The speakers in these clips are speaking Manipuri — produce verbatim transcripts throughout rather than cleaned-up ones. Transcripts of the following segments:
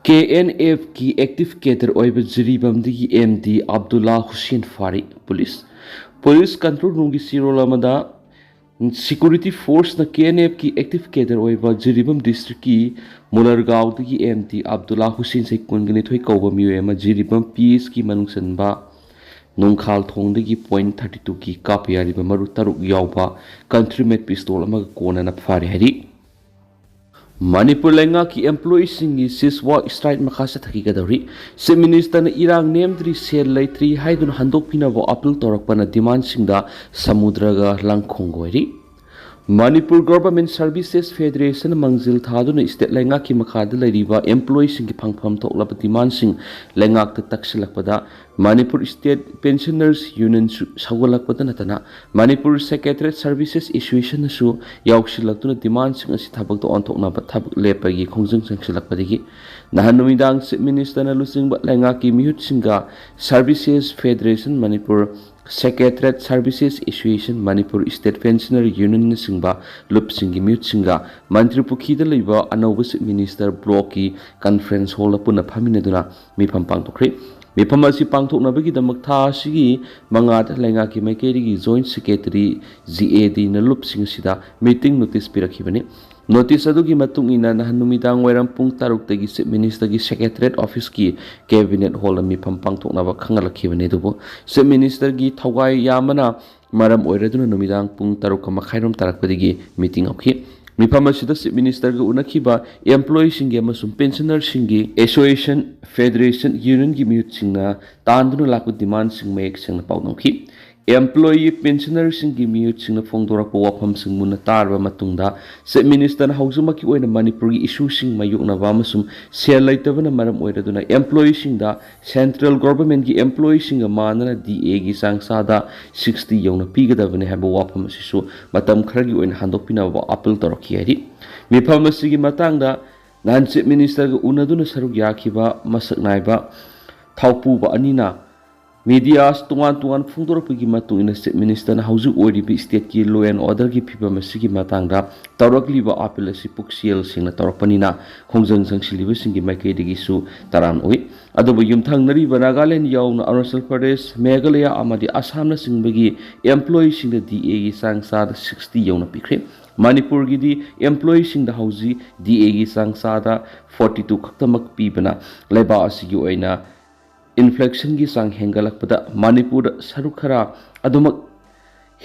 ꯀꯦ ꯑꯦꯟ ꯑꯦꯐꯀꯤ ꯑꯦꯛꯇꯤꯚ ꯀꯦꯗꯔ ꯑꯣꯏꯕ ꯖꯤꯔꯤꯕꯥꯝꯗꯒꯤ ꯑꯦꯝ ꯗꯤ ꯑꯕꯗꯨꯜꯂꯥ ꯍꯨꯁꯦꯟ ꯐꯥꯔꯤ꯫ ꯄꯨꯂꯤꯁ ꯄꯨꯂꯤꯁ ꯀꯟꯇ꯭ꯔꯣꯜ ꯔꯨꯝꯒꯤ ꯆꯦꯔꯣꯜ ꯑꯃꯗ, ꯁꯦꯀ꯭ꯌꯨꯔꯤꯇꯤ ꯐꯣꯔꯁꯅ ꯀꯦ ꯑꯦꯟ ꯑꯦꯐꯀꯤ ꯑꯦꯛꯇꯤꯚ ꯀꯦꯗꯔ ꯑꯣꯏꯕ ꯖꯤꯔꯤꯕꯥꯝ ꯗꯤꯁꯇ꯭ꯔꯤꯛꯀꯤ ꯃꯨꯂꯔꯒꯥꯎꯗꯒꯤ ꯑꯦꯝ ꯗꯤ ꯑꯕꯗꯨꯜꯂꯥ ꯍꯨꯁꯦꯟ, ꯆꯍꯤ ꯀꯨꯟꯒ ꯅꯤꯊꯣꯏ ꯀꯧꯕ ꯃꯤꯑꯣꯏ ꯑꯃ ꯖꯤꯔꯤꯕꯥꯝ ꯄꯤ ꯑꯦꯁꯀꯤ ꯃꯅꯨꯡ ꯆꯟꯕ ꯅꯣꯡꯈꯥꯜ ꯊꯣꯡꯗꯒꯤ ꯄꯣꯏꯟ ꯊꯥꯔꯇꯤ ꯇꯨꯒꯤ ꯀꯥꯞꯄ ꯌꯥꯔꯤꯕ ꯃꯔꯨ ꯇꯔꯨꯛ ꯌꯥꯎꯕ ꯀꯟꯇ꯭ꯔꯤ ꯃꯦꯠ ꯄꯤꯁꯇꯣꯜ ꯑꯃꯒ ꯀꯣꯟꯅꯅ ꯐꯥꯔꯦ ꯍꯥꯏꯔꯤ꯫ ꯃꯅꯤꯄꯨꯔ ꯂꯩꯉꯥꯛꯀꯤ ꯑꯦꯝꯄ꯭ꯂꯣꯌꯤꯁꯤꯡꯒꯤ ꯁꯤꯁ ꯋꯥꯛ ꯁ꯭ꯇ꯭ꯔꯥꯏꯛ ꯃꯈꯥ ꯆꯠꯊꯈꯤꯒꯗꯧꯔꯤ꯫ ꯆꯤꯐ ꯃꯤꯅꯤꯁꯇꯔꯅ ꯏꯔꯥꯡ ꯅꯦꯝꯗ꯭ꯔꯤ, ꯁꯦꯜ ꯂꯩꯇ꯭ꯔꯤ ꯍꯥꯏꯗꯨꯅ ꯍꯟꯗꯣꯛꯄꯤꯅꯕ ꯑꯄꯤꯜ ꯇꯧꯔꯛꯄꯅ ꯗꯤꯃꯥꯟꯁꯤꯡꯗ ꯁꯃꯨꯗ꯭ꯔꯒ ꯂꯥꯡꯈꯣꯡꯒ ꯑꯣꯏꯔꯤ꯫ ꯃꯅꯤꯄꯨꯔ ꯒꯣꯚꯔꯟꯃꯦꯟꯠ ꯁꯔꯚꯤꯁꯦꯁ ꯐꯦꯗꯔꯦꯁꯟꯅ ꯃꯥꯡꯖꯤꯜ ꯊꯥꯗꯨꯅ ꯁ꯭ꯇꯦꯠ ꯂꯩꯉꯥꯛꯀꯤ ꯃꯈꯥꯗ ꯂꯩꯔꯤꯕ ꯑꯦꯝꯄ꯭ꯂꯣꯌꯤꯁꯤꯡꯒꯤ ꯐꯪꯐꯝ ꯊꯣꯛꯂꯕ ꯗꯤꯃꯥꯟꯁꯤꯡ ꯂꯩꯉꯥꯛꯇ ꯇꯛꯁꯤꯜꯂꯛꯄꯗ, ꯃꯅꯤꯄꯨꯔ ꯁ꯭ꯇꯦꯠ ꯄꯦꯟꯁꯅꯔꯁ ꯌꯨꯅꯤꯌꯟꯁꯨ ꯁꯧꯒꯠꯂꯛꯄꯗ ꯅꯠꯇꯅ, ꯃꯅꯤꯄꯨꯔ ꯁꯦꯀ꯭ꯔꯦꯇꯔꯤꯌꯦꯠ ꯁꯔꯚꯤꯁꯦꯁ ꯑꯦꯁꯣꯁꯤꯌꯦꯁꯟꯅꯁꯨ ꯌꯥꯎꯁꯤꯜꯂꯛꯇꯨꯅ ꯗꯤꯃꯥꯟꯁꯤꯡ ꯑꯁꯤ ꯊꯕꯛꯇ ꯑꯣꯟꯊꯣꯛꯅꯕ ꯊꯕꯛ ꯂꯦꯞꯄꯒꯤ ꯈꯣꯡꯖꯪ ꯆꯪꯁꯤꯜꯂꯛꯄꯗꯒꯤ, ꯅꯍꯥꯟ ꯅꯨꯃꯤꯗꯥꯡ ꯆꯤꯐ ꯃꯤꯅꯤꯁꯇꯔꯅ ꯂꯨꯆꯤꯡꯕ ꯂꯩꯉꯥꯛꯀꯤ ꯃꯤꯍꯨꯠꯁꯤꯡꯒ services federation Manipur, secretariat services association Manipur, state pensioner ꯌꯨꯅꯤꯌꯟꯅꯆꯤꯡꯕ ꯂꯨꯞꯁꯤꯡꯒꯤ ꯃꯤꯍꯨꯠꯁꯤꯡꯒ ꯃꯟꯇ꯭ꯔꯤ ꯄꯨꯈ꯭ꯔꯤꯗ ꯂꯩꯕ ꯑꯅꯧꯕ ꯆꯤꯐ ꯃꯤꯅꯤꯁꯇꯔ ꯕ꯭ꯂꯣꯛꯀꯤ ꯀꯟꯐꯔꯦꯟꯁ ꯍꯣꯜꯗ ꯄꯨꯟꯅ ꯐꯝꯃꯤꯟꯅꯗꯨꯅ ꯃꯤꯐꯝ ꯄꯥꯡꯊꯣꯛꯈ꯭ꯔꯦ꯫ ꯃꯤꯐꯝ ꯑꯁꯤ ꯄꯥꯡꯊꯣꯛꯅꯕꯒꯤꯗꯃꯛ ꯊꯥ ꯑꯁꯤꯒꯤ ꯃꯉꯥꯗ ꯂꯩꯉꯥꯛꯀꯤ ꯃꯥꯏꯀꯩꯗꯒꯤ ꯖꯣꯏꯟꯠ ꯁꯦꯀ꯭ꯔꯦꯇꯔꯤ ꯖꯤ ꯑꯦ ꯗꯤꯅ ꯂꯨꯞꯁꯤꯡ ꯑꯁꯤꯗ ꯃꯤꯇꯤꯡ ꯅꯣꯇꯤꯁ ꯄꯤꯔꯛꯈꯤꯕꯅꯤ꯫ ꯅꯣꯇꯤꯁ ꯑꯗꯨꯒꯤ ꯃꯇꯨꯡ ꯏꯟꯅ ꯅꯍꯥꯟ ꯅꯨꯃꯤꯗꯥꯡ ꯋꯥꯏꯔꯝ ꯄꯨꯡ ꯇꯔꯨꯛꯇꯒꯤ ꯆꯤꯐ ꯃꯤꯅꯤꯁꯇꯔꯒꯤ ꯁꯦꯀ꯭ꯔꯦꯇꯔꯤꯌꯦꯠ ꯑꯣꯐꯤꯁꯀꯤ ꯀꯦꯕꯤꯅꯦꯠ ꯍꯣꯜꯗ ꯃꯤꯐꯝ ꯄꯥꯡꯊꯣꯛꯅꯕ ꯈꯪꯍꯜꯂꯛꯈꯤꯕꯅꯤ꯫ ꯑꯗꯨꯕꯨ ꯆꯤꯐ ꯃꯤꯅꯤꯁꯇꯔꯒꯤ ꯊꯋꯥꯏ ꯌꯥꯝꯕꯅ ꯃꯔꯝ ꯑꯣꯏꯔꯗꯨꯅ ꯅꯨꯃꯤꯗꯥꯡ ꯄꯨꯡ ꯇꯔꯨꯛꯀ ꯃꯈꯥꯏꯔꯣꯝ ꯇꯥꯔꯛꯄꯗꯒꯤ ꯃꯤꯇꯤꯡ ꯍꯧꯈꯤ꯫ ꯃꯤꯐꯝ ꯑꯁꯤꯗ ꯆꯤꯐ ꯃꯤꯅꯤꯁꯇꯔꯒ ꯎꯅꯈꯤꯕ ꯑꯦꯝꯄ꯭ꯂꯣꯌꯤꯁꯤꯡꯒꯤ ꯑꯃꯁꯨꯡ ꯄꯦꯟꯁꯅꯔꯁꯤꯡꯒꯤ ꯑꯦꯁꯣꯁꯤꯌꯦꯁꯟ ꯐꯦꯗꯔꯦꯁꯟ ꯌꯨꯅꯤꯌꯟꯒꯤ ꯃꯤꯍꯨꯠꯁꯤꯡꯅ ꯇꯥꯟꯗꯨꯅ ꯂꯥꯛꯄ ꯗꯤꯃꯥꯟꯁꯤꯡ ꯃꯌꯦꯛ ꯁꯦꯡꯅ ꯄꯥꯎꯗꯝꯈꯤ꯫ ꯑꯦꯝꯄ꯭ꯂꯣꯌꯤ ꯄꯦꯟꯁꯅꯔꯁꯤꯡꯒꯤ ꯃꯤꯍꯨꯠꯁꯤꯡꯅ ꯐꯣꯡꯗꯣꯔꯛꯄ ꯋꯥꯐꯝꯁꯤꯡ ꯃꯨꯟꯅ ꯇꯥꯔꯕ ꯃꯇꯨꯡꯗ, ꯆꯤꯐ ꯃꯤꯅꯤꯁꯇꯔꯅ ꯍꯧꯖꯤꯛꯃꯛꯀꯤ ꯑꯣꯏꯅ ꯃꯅꯤꯄꯨꯔꯒꯤ ꯏꯁꯨꯁꯤꯡ ꯃꯥꯌꯣꯛꯅꯕ ꯑꯃꯁꯨꯡ ꯁꯦꯜ ꯂꯩꯇꯕꯅ ꯃꯔꯝ ꯑꯣꯏꯔꯗꯨꯅ ꯑꯦꯝꯄ꯭ꯂꯣꯌꯤꯁꯤꯡꯗ ꯁꯦꯟꯇ꯭ꯔꯦꯜ ꯒꯣꯚꯔꯟꯃꯦꯟꯠꯀꯤ ꯑꯦꯝꯄ꯭ꯂꯣꯌꯤꯁꯤꯡꯒ ꯃꯥꯟꯅꯅ ꯗꯤ ꯑꯦꯒꯤ ꯆꯥꯡ ꯆꯥꯗ ꯁꯤꯛꯁꯇꯤ ꯌꯧꯅ ꯄꯤꯒꯗꯕꯅꯤ ꯍꯥꯏꯕ ꯋꯥꯐꯝ ꯑꯁꯤꯁꯨ ꯃꯇꯝ ꯈꯔꯒꯤ ꯑꯣꯏꯅ ꯍꯟꯗꯣꯛꯄꯤꯅꯕ ꯑꯄꯤꯜ ꯇꯧꯔꯛꯈꯤ ꯍꯥꯏꯔꯤ꯫ ꯃꯤꯐꯝ ꯑꯁꯤꯒꯤ ꯃꯇꯥꯡꯗ ꯅꯍꯥꯟ ꯆꯤꯐ ꯃꯤꯅꯤꯁꯇꯔꯒ ꯎꯅꯗꯨꯅ ꯁꯔꯨꯛ ꯌꯥꯈꯤꯕ ꯃꯁꯛ ꯅꯥꯏꯕ ꯊꯧꯄꯨꯕ ꯑꯅꯤꯅ Medias ꯇꯣꯉꯥꯟ ꯇꯣꯉꯥꯟ ꯐꯣꯡꯗꯣꯔꯛꯄꯒꯤ ꯃꯇꯨꯡ ꯏꯟꯅ Chief Minister ꯅ ꯍꯧꯖꯤꯛ ꯑꯣꯏꯔꯤꯕ state ꯀꯤ law and order ꯒꯤ ꯐꯤꯕꯝ ꯑꯁꯤꯒꯤ ꯃꯇꯥꯡꯗ ꯇꯧꯔꯛꯂꯤꯕ appeal ꯑꯁꯤ ꯄꯨꯛꯆꯦꯜ ꯁꯦꯡꯅ ꯇꯧꯔꯛꯄꯅꯤꯅ ꯈꯣꯡꯖꯪ ꯆꯪꯁꯤꯜꯂꯤꯕꯁꯤꯡꯒꯤ ꯃꯥꯏꯀꯩꯗꯒꯤꯁꯨ ꯇꯔꯥꯝꯅ ꯑꯣꯛꯏ꯫ ꯑꯗꯨꯕꯨ ꯌꯨꯝꯊꯪꯅꯔꯤꯕ ꯅꯥꯒꯥꯂꯦꯟ ꯌꯥꯎꯅ ꯑꯔꯨꯅꯥꯆꯜ ꯄ꯭ꯔꯗꯦꯁ, ꯃꯦꯘꯥꯂꯌꯥ ꯑꯃꯗꯤ ꯑꯁꯥꯝꯅꯆꯤꯡꯕꯒꯤ employee ꯁꯤꯡꯗ D A ꯒꯤ ꯆꯥꯡ ꯆꯥꯗ sixty ꯌꯧꯅ ꯄꯤꯈ꯭ꯔꯦ꯫ ꯃꯅꯤꯄꯨꯔꯒꯤꯗꯤ employee ꯁꯤꯡꯗ ꯍꯧꯖꯤꯛ D A ꯒꯤ ꯆꯥꯡ ꯆꯥꯗ forty two ꯈꯛꯇꯃꯛ ꯄꯤꯕꯅ ꯂꯩꯕꯥꯛ ꯑꯁꯤꯒꯤ ꯑꯣꯏꯅ inflation ꯒꯤ ꯆꯥꯡ ꯍꯦꯟꯒꯠꯂꯛꯄꯗ ꯃꯅꯤꯄꯨꯔꯗ ꯁꯔꯨꯛ ꯈꯔ ꯑꯗꯨꯃꯛ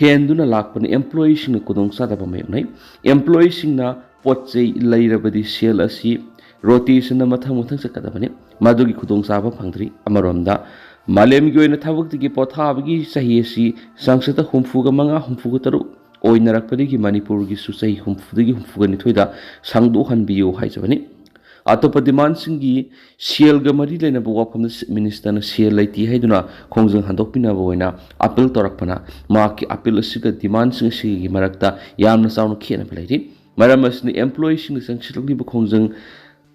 ꯍꯦꯟꯗꯨꯅ ꯂꯥꯛꯄꯅ employee ꯁꯤꯡꯅ ꯈꯨꯗꯣꯡꯆꯥꯗꯕ ꯃꯥꯌꯣꯛꯅꯩ꯫ Employee ꯁꯤꯡꯅ ꯄꯣꯠ ꯆꯩ ꯂꯩꯔꯕꯗꯤ sale ꯑꯁꯤ rotation ꯅ ꯃꯊꯪ ꯃꯊꯪ ꯆꯠꯀꯗꯕꯅꯤ꯫ ꯃꯗꯨꯒꯤ ꯈꯨꯗꯣꯡꯆꯥꯕ ꯐꯪꯗ꯭ꯔꯤ꯫ ꯑꯃꯔꯣꯝꯗ, ꯃꯥꯂꯦꯝꯒꯤ ꯑꯣꯏꯅ ꯊꯕꯛꯇꯒꯤ ꯄꯣꯊꯥꯕꯒꯤ ꯆꯍꯤ ꯑꯁꯤ ꯆꯥꯡꯆꯠꯇ ꯍꯨꯝꯐꯨꯒ ꯃꯉꯥ, ꯍꯨꯝꯐꯨꯒ ꯇꯔꯨꯛ ꯑꯣꯏꯅꯔꯛꯄꯗꯒꯤ ꯃꯅꯤꯄꯨꯔꯒꯤꯁꯨ ꯆꯍꯤ ꯍꯨꯝꯐꯨꯗꯒꯤ ꯍꯨꯝꯐꯨꯒ ꯅꯤꯊꯣꯏꯗ ꯁꯥꯡꯗꯣꯛꯍꯟꯕꯤꯌꯨ ꯍꯥꯏꯖꯕꯅꯤ꯫ ꯑꯇꯣꯞꯄ demand ꯁꯤꯡꯒꯤ sale ꯒ ꯃꯔꯤ ꯂꯩꯅꯕ ꯋꯥꯐꯝꯗ Chief Minister ꯅ sale ꯂꯩꯇꯦ ꯍꯥꯏꯗꯨꯅ ꯈꯣꯡꯖꯪ ꯍꯟꯗꯣꯛꯄꯤꯅꯕ ꯑꯣꯏꯅ appeal ꯇꯧꯔꯛꯄꯅ ꯃꯍꯥꯛꯀꯤ appeal ꯑꯁꯤꯒ demand ꯁꯤꯡ ꯑꯁꯤꯒꯤ ꯃꯔꯛꯇ ꯌꯥꯝꯅ ꯆꯥꯎꯅ ꯈꯦꯠꯅꯕ ꯂꯩꯔꯤ꯫ ꯃꯔꯝ ꯑꯁꯤꯅ employee ꯁꯤꯡꯅ ꯆꯪꯁꯤꯜꯂꯛꯂꯤꯕ ꯈꯣꯡꯖꯪ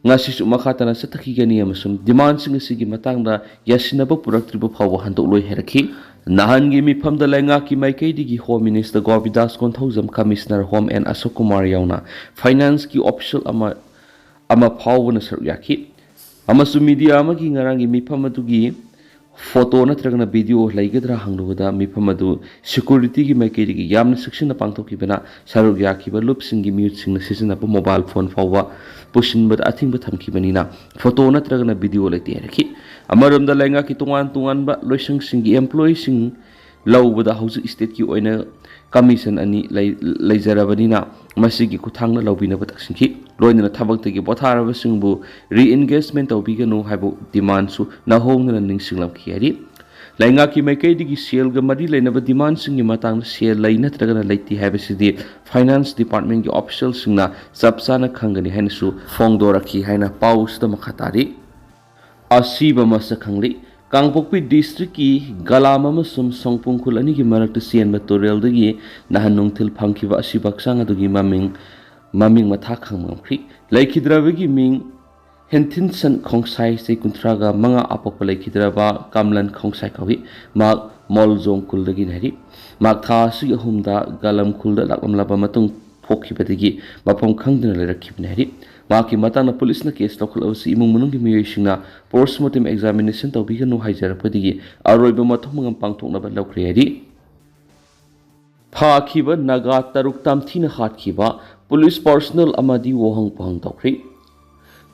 ꯉꯁꯤꯁꯨ ꯃꯈꯥ ꯇꯥꯅ ꯆꯠꯊꯈꯤꯒꯅꯤ ꯑꯃꯁꯨꯡ demand ꯁꯤꯡ ꯑꯁꯤꯒꯤ ꯃꯇꯥꯡꯗ ꯌꯥꯁꯤꯟꯅꯕ ꯄꯨꯔꯛꯇ꯭ꯔꯤꯕ ꯐꯥꯎꯕ ꯍꯟꯗꯣꯛꯂꯣꯏ ꯍꯥꯏꯔꯛꯈꯤ꯫ ꯅꯍꯥꯟꯒꯤ ꯃꯤꯐꯝꯗ ꯂꯩꯉꯥꯛꯀꯤ ꯃꯥꯏꯀꯩꯗꯒꯤ Home Minister ꯒꯣꯕꯤꯟꯗꯥꯁ Konthoujam, Commissioner Home N ꯅ ꯑꯁꯣꯛ ꯀꯨꯃꯥꯔ ꯌꯥꯎꯅ finance ꯀꯤ official ꯑꯃ, ꯑꯃ ꯐꯥꯎꯕꯅ ꯁꯔꯨꯛ ꯌꯥꯈꯤ꯫ ꯑꯃꯁꯨꯡ media ꯑꯃꯒꯤ ꯉꯔꯥꯡꯒꯤ ꯃꯤꯐꯝ ꯑꯗꯨꯒꯤ photo ꯅꯠꯇ꯭ꯔꯒꯅ video ꯂꯩꯒꯗ꯭ꯔꯥ ꯍꯪꯂꯨꯕꯗ ꯃꯤꯐꯝ ꯑꯗꯨ security ꯒꯤ ꯃꯥꯏꯀꯩꯗꯒꯤ ꯌꯥꯝꯅ ꯆꯦꯛꯁꯤꯟꯅ ꯄꯥꯡꯊꯣꯛꯈꯤꯕꯅ ꯁꯔꯨꯛ ꯌꯥꯈꯤꯕ ꯂꯨꯞꯁꯤꯡꯒꯤ ꯃꯤꯍꯨꯠꯁꯤꯡꯅ ꯁꯤꯖꯤꯟꯅꯕ mobile phone ꯐꯥꯎꯕ ꯄꯨꯁꯤꯟꯕꯗ ꯑꯊꯤꯡꯕ ꯊꯝꯈꯤꯕꯅꯤꯅ photo ꯅꯠꯇ꯭ꯔꯒꯅ video ꯂꯩꯇꯦ ꯍꯥꯏꯔꯛꯈꯤ꯫ ꯑꯃꯔꯣꯝꯗ ꯂꯩꯉꯥꯛꯀꯤ ꯇꯣꯉꯥꯟ ꯇꯣꯉꯥꯟꯕ ꯂꯣꯏꯁꯪꯁꯤꯡꯒꯤ employee ꯁꯤꯡ ꯂꯧꯕꯗ ꯍꯧꯖꯤꯛ state ꯀꯤ ꯑꯣꯏꯅ commission ꯑꯅꯤ ꯂꯩ-, ꯂꯩꯖꯔꯕꯅꯤꯅ ꯃꯁꯤꯒꯤ ꯈꯨꯠꯊꯥꯡꯗ ꯂꯧꯕꯤꯅꯕ ꯇꯛꯁꯤꯟꯈꯤ꯫ ꯂꯣꯏꯅꯅ ꯊꯕꯛꯇꯒꯤ ꯄꯣꯊꯥꯔꯕꯁꯤꯡꯕꯨ re-engagement ꯇꯧꯕꯤꯒꯅꯨ ꯍꯥꯏꯕ demand ꯁꯨ ꯅꯧꯍꯧꯅꯅ ꯅꯤꯡꯁꯤꯡꯂꯝꯈꯤ ꯍꯥꯏꯔꯤ꯫ ꯂꯩꯉꯥꯛꯀꯤ ꯃꯥꯏꯀꯩꯗꯒꯤ sale ꯒ ꯃꯔꯤ ꯂꯩꯅꯕ demand ꯁꯤꯡꯒꯤ ꯃꯇꯥꯡꯗ sale ꯂꯩ ꯅꯠꯇ꯭ꯔꯒꯅ ꯂꯩꯇꯦ ꯍꯥꯏꯕꯁꯤꯗꯤ Finance Department ꯀꯤ official ꯁꯤꯡꯅ ꯆꯞ ꯆꯥꯅ ꯈꯪꯒꯅꯤ ꯍꯥꯏꯅꯁꯨ ꯐꯣꯡꯗꯣꯔꯛꯈꯤ ꯍꯥꯏꯅ ꯄꯥꯎꯁꯤꯗ ꯃꯈꯥ ꯇꯥꯔꯤ꯫ ꯑꯁꯤꯕ ꯃꯁꯛ ꯈꯪꯂꯤ꯫ ꯀꯥꯡꯄꯣꯛꯄꯤ district ꯀꯤ ꯒꯂꯥꯝ ꯑꯃꯁꯨꯡ ꯁꯣꯡꯄꯣꯡ ꯈꯨꯜ ꯑꯅꯤꯒꯤ ꯃꯔꯛꯇ ꯆꯦꯟꯕ ꯇꯨꯔꯦꯜꯗꯒꯤ ꯅꯍꯥꯟ ꯅꯨꯡꯊꯤꯜ ꯐꯪꯈꯤꯕ ꯑꯁꯤꯕ ꯍꯛꯆꯥꯡ ꯑꯗꯨꯒꯤ ꯃꯃꯤꯡ, ꯃꯃꯤꯡ ꯃꯊꯥ ꯈꯪꯕ ꯉꯝꯈ꯭ꯔꯤ꯫ ꯂꯩꯈꯤꯗ꯭ꯔꯕꯒꯤ ꯃꯤꯡ ꯍꯦꯟꯊꯤꯟꯁꯟ ꯈꯣꯡꯁꯥꯏ, ꯆꯍꯤ ꯀꯨꯟꯊ꯭ꯔꯥꯒ ꯃꯉꯥ, ꯑꯄꯣꯛꯄ ꯂꯩꯈꯤꯗ꯭ꯔꯕ ꯀꯝꯂꯟ ꯈꯣꯡꯁꯥꯏ ꯀꯧꯏ꯫ ꯃꯍꯥꯛ ꯃꯣꯜꯖꯣꯡ ꯈꯨꯜꯗꯒꯤꯅꯤ ꯍꯥꯏꯔꯤ꯫ ꯃꯍꯥꯛ ꯊꯥ ꯑꯁꯤꯒꯤ ꯑꯍꯨꯝꯗ ꯒꯂꯝ ꯈꯨꯜꯗ ꯂꯥꯛꯂꯝꯂꯕ ꯃꯇꯨꯡ ꯊꯣꯛꯈꯤꯕꯗꯒꯤ ꯃꯐꯝ ꯈꯪꯗꯅ ꯂꯩꯔꯛꯈꯤꯕꯅꯤ ꯍꯥꯏꯔꯤ꯫ ꯃꯍꯥꯛꯀꯤ ꯃꯇꯥꯡꯗ ꯄꯨꯂꯤꯁꯅ ꯀꯦꯁ ꯂꯧꯈꯠꯂꯕꯁꯤ ꯏꯃꯨꯡ ꯃꯅꯨꯡꯒꯤ ꯃꯤꯑꯣꯏꯁꯤꯡꯅ ꯄꯣꯁꯃꯣꯔꯇꯦꯝ ꯑꯦꯛꯖꯥꯃꯤꯅꯦꯁꯟ ꯇꯧꯕꯤꯒꯅꯨ ꯍꯥꯏꯖꯔꯛꯄꯗꯒꯤ ꯑꯔꯣꯏꯕ ꯃꯊꯧ ꯃꯉꯝ ꯄꯥꯡꯊꯣꯛꯅꯕ ꯂꯧꯈ꯭ꯔꯦ ꯍꯥꯏꯔꯤ꯫ ꯐꯥꯈꯤꯕ ꯅꯥꯒꯥ ꯇꯔꯨꯛ ꯇꯝꯊꯤꯅ ꯍꯥꯠꯈꯤꯕ ꯄꯨꯂꯤꯁ ꯄꯥꯔꯁꯣꯅꯦꯜ ꯑꯃꯗꯤ ꯋꯥꯍꯪ ꯄꯥꯎꯍꯪ ꯇꯧꯈ꯭ꯔꯤ꯫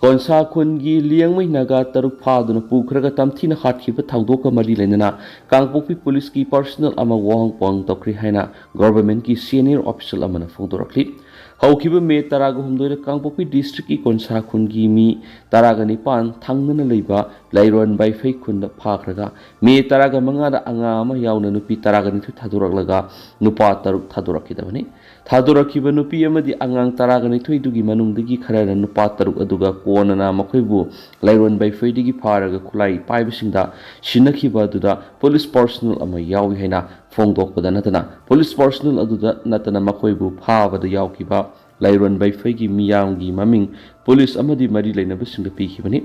ꯀꯣꯟꯁꯥ ꯈꯨꯟꯒꯤ ꯂꯤꯌꯥꯡꯃꯩ ꯅꯥꯒꯥ ꯇꯔꯨꯛ ꯐꯥꯗꯨꯅ ꯄꯨꯈ꯭ꯔꯒ ꯇꯝꯊꯤꯅ ꯍꯥꯠꯈꯤꯕ ꯊꯧꯗꯣꯛꯀ ꯃꯔꯤ ꯂꯩꯅꯅ ꯀꯥꯡꯄꯣꯛꯄꯤ ꯄꯨꯂꯤꯁꯀꯤ ꯄꯥꯔꯁꯣꯅꯦꯜ ꯑꯃ ꯋꯥꯍꯪ ꯄꯥꯎꯍꯪ ꯇꯧꯈ꯭ꯔꯤ ꯍꯥꯏꯅ ꯒꯣꯚꯔꯟꯃꯦꯟꯠꯀꯤ ꯁꯦꯅꯤꯌꯔ ꯑꯣꯐꯤꯁꯦꯜ ꯑꯃꯅ ꯐꯣꯡꯗꯣꯔꯛꯂꯤ꯫ ꯍꯧꯈꯤꯕ ꯃꯦ ꯇꯔꯥꯒ ꯍꯨꯝꯗꯣꯏꯗ ꯀꯥꯡꯄꯣꯛꯄꯤ ꯗꯤꯁꯇ꯭ꯔꯤꯛꯀꯤ ꯀꯣꯟꯁꯥ ꯈꯨꯟꯒꯤ ꯃꯤ ꯇꯔꯥꯒ ꯅꯤꯄꯥꯟ ꯊꯪꯅꯅ ꯂꯩꯕ ꯂꯩꯔꯣꯟ ꯕꯥꯏꯐꯩ ꯈꯨꯟꯗ ꯐꯥꯈ꯭ꯔꯒ ꯃꯦ ꯇꯔꯥꯒ ꯃꯉꯥꯗ ꯑꯉꯥꯡ ꯑꯃ ꯌꯥꯎꯅ ꯅꯨꯄꯤ ꯇꯔꯥꯒ ꯅꯤꯊꯣꯏ ꯊꯥꯗꯣꯔꯛꯂꯒ ꯅꯨꯄꯥ ꯇꯔꯨꯛ ꯊꯥꯗꯣꯔꯛꯈꯤꯗꯕꯅꯤ꯫ ꯊꯥꯗꯣꯔꯛꯈꯤꯕ ꯅꯨꯄꯤ ꯑꯃꯗꯤ ꯑꯉꯥꯡ ꯇꯔꯥꯒ ꯅꯤꯊꯣꯏꯗꯨꯒꯤ ꯃꯅꯨꯡꯗꯒꯤ ꯈꯔꯅ ꯅꯨꯄꯥ ꯇꯔꯨꯛ ꯑꯗꯨꯒ ꯀꯣꯟꯅꯅ ꯃꯈꯣꯏꯕꯨ ꯂꯩꯔꯣꯟ ꯕꯩꯐꯩꯗꯒꯤ ꯐꯥꯔꯒ ꯈꯨꯠꯂꯥꯏ ꯄꯥꯏꯕꯁꯤꯡꯗ ꯁꯤꯟꯅꯈꯤꯕ ꯑꯗꯨꯗ ꯄꯨꯂꯤꯁ ꯄꯥꯔꯁꯣꯅꯦꯜ ꯑꯃ ꯌꯥꯎꯏ ꯍꯥꯏꯅ ꯐꯣꯡꯗꯣꯛꯄꯗ ꯅꯠꯇꯅ ꯄꯨꯂꯤꯁ ꯄꯥꯔꯁꯣꯅꯦꯜ ꯑꯗꯨꯗ ꯅꯠꯇꯅ ꯃꯈꯣꯏꯕꯨ ꯐꯥꯕꯗ ꯌꯥꯎꯈꯤꯕ ꯂꯩꯔꯣꯟ ꯕꯩꯐꯩꯒꯤ ꯃꯤꯌꯥꯝꯒꯤ ꯃꯃꯤꯡ ꯄꯨꯂꯤꯁ ꯑꯃꯗꯤ ꯃꯔꯤ ꯂꯩꯅꯕꯁꯤꯡꯗ ꯄꯤꯈꯤꯕꯅꯤ꯫